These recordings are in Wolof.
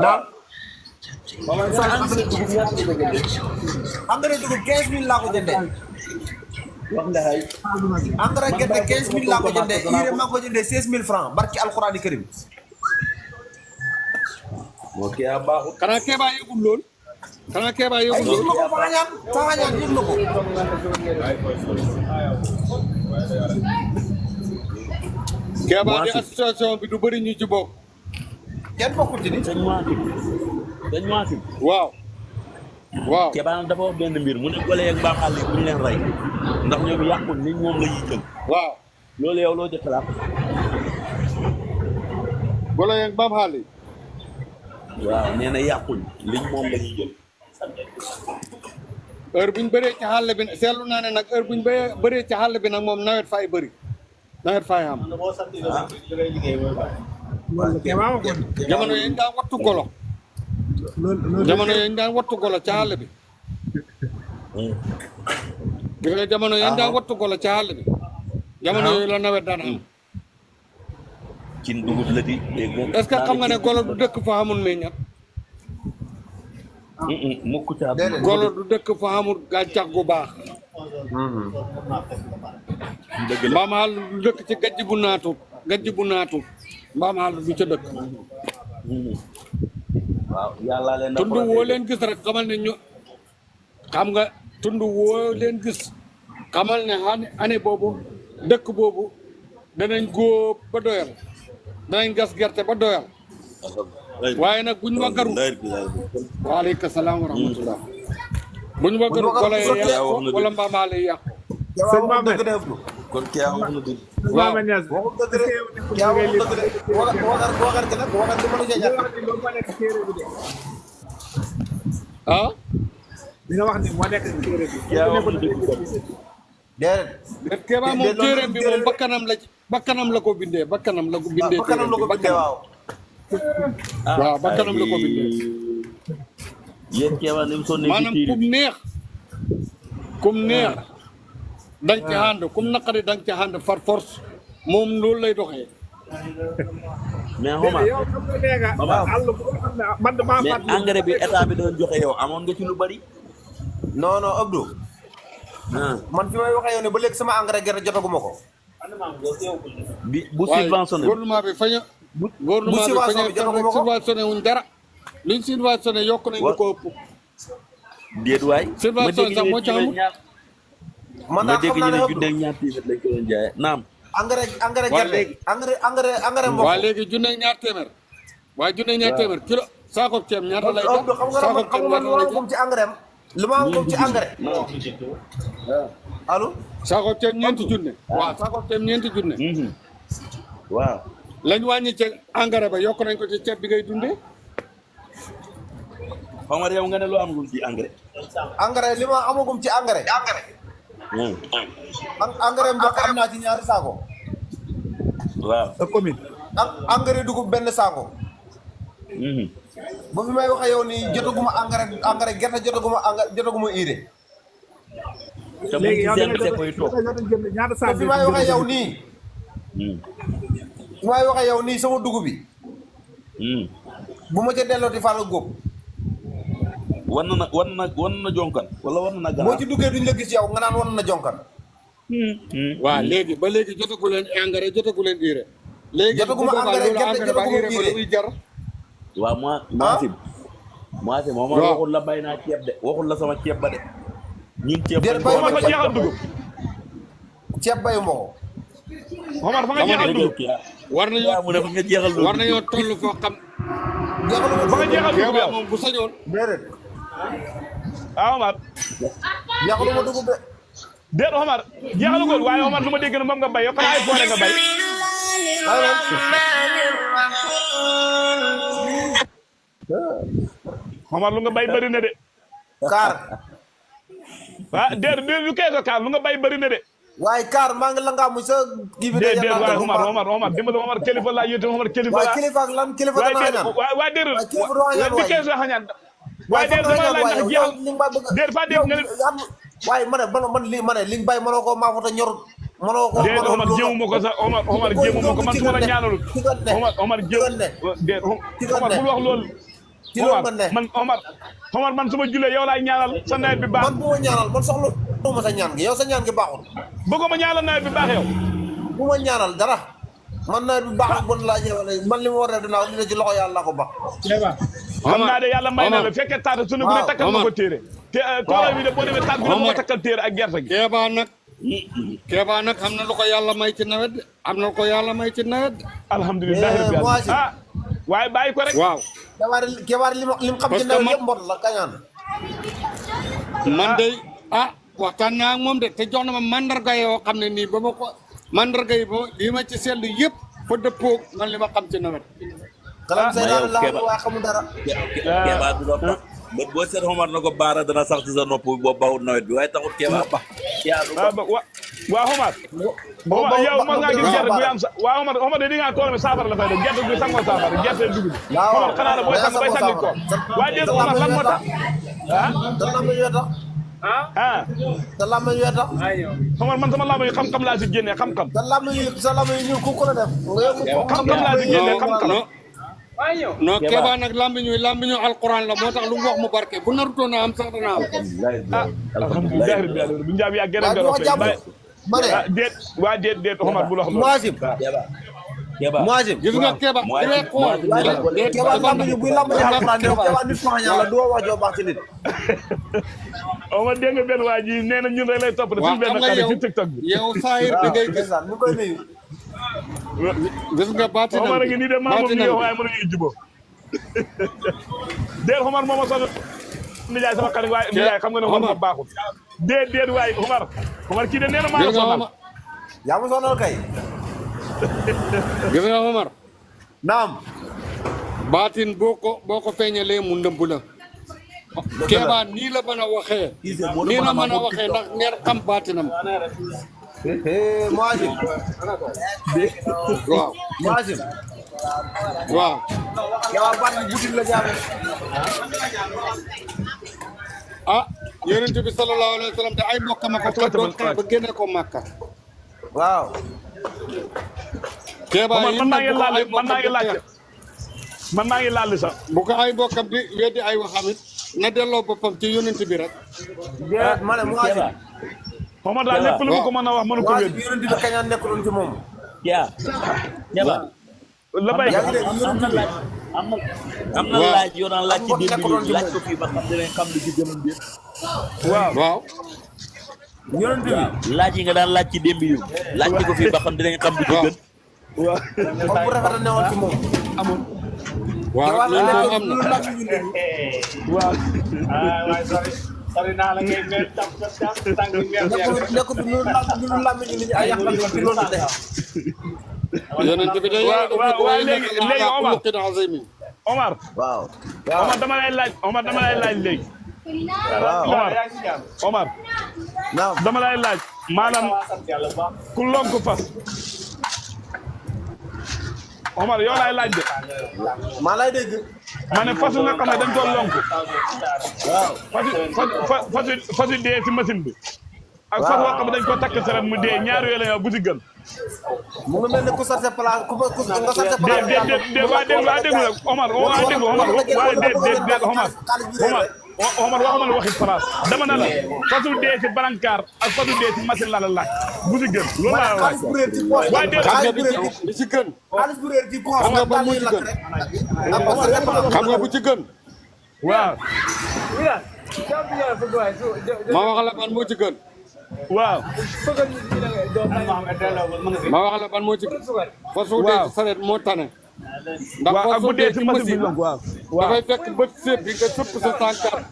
naam. engrais dugub 15000 laa ko jëndee. wax nga xay. engrais gerte 15000 laa ko jëndee urée maa ko jëndee 16000 francs barki alxuraani karim. moo kii a baaxut. xanaa Kéba yëgul lool. xanaa Kéba ay yëgul yëg lool. na ko Farañaan yëg na ko. Kéba di association bi du bëri ñu ci bokk. kenn bokkul ci ni. sëñ Massib. sëñ Massib. waaw. waaw Kéba dafa wax benn mbir mu ne gole yeeg mbaam àll yi bu ñu leen rey ndax ñoom yàqul ni moom la ñuy jël. waaw. loolu yow loo jot xalaat. golo yeeg Bam Xaali. waaw nee na yàqul liñ moom la ñuy jël. heure buñ bëree ci xàll bi seetlu naa ne nag heure buñ bëree ci xàll bi nag moom nawet fay bëri nawet fay am. jamono yi ñu daan wattu golo. jamono yi ñu daan wattu golo ci xàll bi. gis nga jamono yi ñu daan wattu golo ci xàll bi. jamono yooyu la nawet daan am. cin dugub la di dégg nga. est-ce que xam nga ne golo du dëkk fa amul meññat. mukk ca golo du dëkk fa amul gàncax gu baax. dëgg la. mbaam xaal du dëkk ci gajj bu naatu mbaam xaal du ca dëkk. waaw yàlla leen tund woo leen gis rek xamal ne ñu xam nga tund woo leen gis xamal ne année boobu dëkk boobu danañ góob ba doyal danañ gas gerte ba doyal waaye nag buñ waggaru waaleykum salaam wa rahmatullah buñ waggaru golo yi yàq wala mbaamaale yi yàq sëñ Mohamed kon kii wax na dëgg. waaw Mohamed Niass waxul dëgg de yaa waxul dëgg de wagar gi nag wagar gi mënu cee ñàkk. ah li nga wax ni moo nekk ci téere bi. kii wax na dëgg. déedéet. mais Kéba moom téeréem bi moom bakkanam la ko bindee bakkanam la ko bindee bakkanam la ko bindee waaw. waaw bakkanam la ko bindee yéen Kéba ni mu sonnee ci maanaam tiir kum neex dañ ci ànd kum naqari dañ ci ànd far force moom loolu lay doxee. mais xoma yow xam nga nee nga àll bu nga xam ne man damaa mais fàttali engrais bi état bi doon joxe yow amoon nga ci lu bari. non non Abdou. man fi may waxee yow ne ba léegi sama engrais gerte jotaguma ko. bi bu subventionné. gouvernement bi fañ a. gouvernement bi fañ a subventionné wuñ dara. liñ subventionné yokk nañ lu ko ëpp. déet waay. subvention sax moo ci amul. man daal xam naa ne junne ak ñaar téeméer lañ ko doon jaayee naam. engrais gerte engrais mboq. waa léegi junne ak ñaar téeméer. waaye junne ak ñaar téeméer kilo saako ceeb ñaata lay jar. Abdou xam nga man xam nga man lu ma am ci engrais am. lu ma am ci engrais. allo. saako ceeb ñeenti junne. waaw saako ceeb ñeenti junne. waaw. lañ wàññi ci engrais ba yokk nañ ko ci ceeb bi ngay dundee. Omar yow nga ne loo amagum ci engrais. engrais li ma amagum ci engrais. engrais mboq am naa ci ñaari saako. waaw. sa commune. engrais dugub benn saako. ba fi may waxee yow nii jotaguma engrais gerte jotaguma urée. te mu léegi ngi yow seen da nga koy toog. jënd ñaata ba saa fi may waxee yow nii. fi may waxee yow nii sama dugub bi. bu ma ca delloo di faral góob. wan na jonkan wala wan na boo ci duggee duñ la gis yow nga naan wan na jonkan. waaw léegi ba léegi jotagu leen engrais jotagu leen urée. léegi jotaguma engrais gerte jotaguma urée muy jar. waaw moi moom waxul la bay naa ceeb de waxul la sama ceeb ba de. ñun ceeb déet bañ bayu ma fa jeexal dugub. ceeb bayu ma ko. Omar fa nga jeexal dugub. war nañoo mu ne fa nga jeexal dugub. war nañoo toll foo xam. jeexaluma fa nga jeexal dugub yow. moom bu sañoon. déedéet. ah Omar. jeexaluma dugub de. déet Omar jeexalu ko waaye Omar lu ma dégg ne moom nga bay yow xanaa ay boole nga bay. Omar lu nga bay bëri na de. kaar. déet lu keeso kaar lu nga bay bëri na de. waaye kaar maa ngi la nga muy sa. kii bi de déet waaye Omar dimbali Omar kilifa laa yéete Omar kilifa laa. waaye kilifa ak lan kilifa dana ñaan. waaye déet kilifa dana ñaan di keeso xañaan. waaye déet dama laaj ndax jeexal déet fa dégg nga ne. waaye man li li nga bay mënoo koo maafata ñorut. mënoo ko déet Omar jéemu ma ko sax Omar jéemu ma ko man su ma la ñaanalul. Omar jéem déet Omar bul wax loolu. ci loolu nga ne man Omar man su ma julee yow laay ñaanal sa nawet bi baax. man bu ma ñaanal man soxla ma sa ñaan gi yow sa ñaan gi baaxul. bëggoo ma ñaanal nawet bi baax yow. bu ma ñaanal dara man nawet bi baax ak bon laa ñëwale man li ma war a def dinaa dina ci loxo yàlla ko baax. xam naa de yàlla may na la fekkee taata suñu bu ne takkal ma ko téere. te toolam yi de boo demee taat bi ne ma ko takkal téere ak gerte gi. Kéba nag am na lu ko yàlla may ci nawet am na lu ko yàlla may ci nawet. alhamdulilah rabbil alamin waaye bàyyi ko rek. waaw. Kéba lim xam ci nawet yëpp mbot la kañaan. man de waxtaan naa ak moom de te jox na ma mandarga yoo xam ne nii ba ma ko mandarga yi ba li ma ci seetlu yëpp fa dëppoo man li ma xam ci nawet. kalam say daal la waa xamul dara. Kéba du doon tax boo seet Omar na ko baara dana sax ci sa nopp boobu baaxul nawet bi waaye taxut Kéba ba. waa Omar. yow mos ngaa gis gerte bu am sa waa Omar de di nga tool mi saafara la fay def gerte bi sangoo saafara gerte dugub. Omar xanaa la booy sang bay sangi ko waaye déet Omar lan moo tax te lamb yi tax. te lamb yi tax. Omar man sama lamb yi xam-xam laa si génnee xam-xam. te lamb yi ñu ku la def. xam-xam laa si génnee xam-xam. non Kéba nag lambiñu alquran la moo tax lu mu wax mu barke bu narutoon a am sax dana am. alhamdulilah rabbil alamin bu njaabi yaa gën a gërëm déet waa déet Omar bu lox loolu. Moasim gis nga Kéba bu dee xool. Kéba lambiñu buy lambiñu alquran Kéba nit ko yàlla du wax joo baax ci nit. Omar dégg nga benn waa ji nee na ñun rek lay topp suñu benn xale ci TikTok bi. yow saahir da ngay gis ñu koy nuyu. gis nga baatinam Omar a ngi nii de maa moom nii waaye mën nañu jubóo. déet Omar moo ma sonn nijaay sama xarit waaye nijaay xam nga ne Omar baaxul. déet waaye Omar kii de nee na maa la sonal. yaa ma sonal kay. gis nga Omar. naam. baatin boo ko feeñalee mu ndëmb la. Kéba nii la mën a waxee. nii la mën a waxee ndax ngeen xam baatinam. Moasim. waaw. Moasim. waaw. Kéba baat bi butit la jaame. yonent bi sallallahu alayhi wa sallam te ay mbokk ma ko doon xeex ba génne ko Makka. waaw. Kéba yi man maa ngi laal sax. bu ko ay mbokkam di weddi ay waxamit na delloo boppam ci yonent bi rek. ma ne Moasim. Omar daal lépp lu mu ko mën a wax mënu ko wér. yonent bi kañaan nekkuloon ci moom. Kéba la bay am na laaj yoo daan laaj ci démb yi laaj ko fii ba xam dinañ xam lu ci gënoon bi. waaw. yonent bi laaj yi nga daan laaj ci démb yi laaj ko fii ba xam dinañ xam lu ci gën. waaw. comme bu rafet a newoon ci moom. amul. waaw loolu moom am na. waaw. sori naa la ngay mel tam tànk nekkul du lu lamb ñu nit ñi ay yàqal ci loolu la def. yonent bi day waaw léegi Omar. waaw. Omar dama lay laaj léegi. waaw. Omar. naam. dama lay laaj maanaam ku lonk fas. Omar yow laay laaj de. maa lay dégg. ma ne fas nga xam ne dañ ko lonk. waaw. fas yi dee si machine bi. ak fas woo xam ne dañ ko takk saret mu dee ñaar yooyu la ñu bu si gën. mu ngi mel ne ku sarse place ku nga sarse place. déet waa déglu rek Omar waa déglu Omar waaye déet Omar waxuma la waxi place dama ne la fasu dee si balankaar ak fasu dee si machine la laaj bu si gën loolu laa la laaj. waaye déet bi ci gën. xaalis bu réer ci poche. xam nga ba mu ci gën. xam nga bu ci gën. waaw. ma wax la ban moo ci gën. waaw. ma wax la ban moo ci gën. fasu dee si saret moo tane. ndax waaw ak bu fasu dee dee si ci machine bi machine waaw. dafay fekk bët séeb bi nga sëpp sa tànkaat.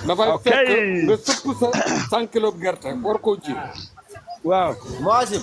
dafay fekk nga sëpp sa 100 kilo gerte war koo ji. waaw. Moasim.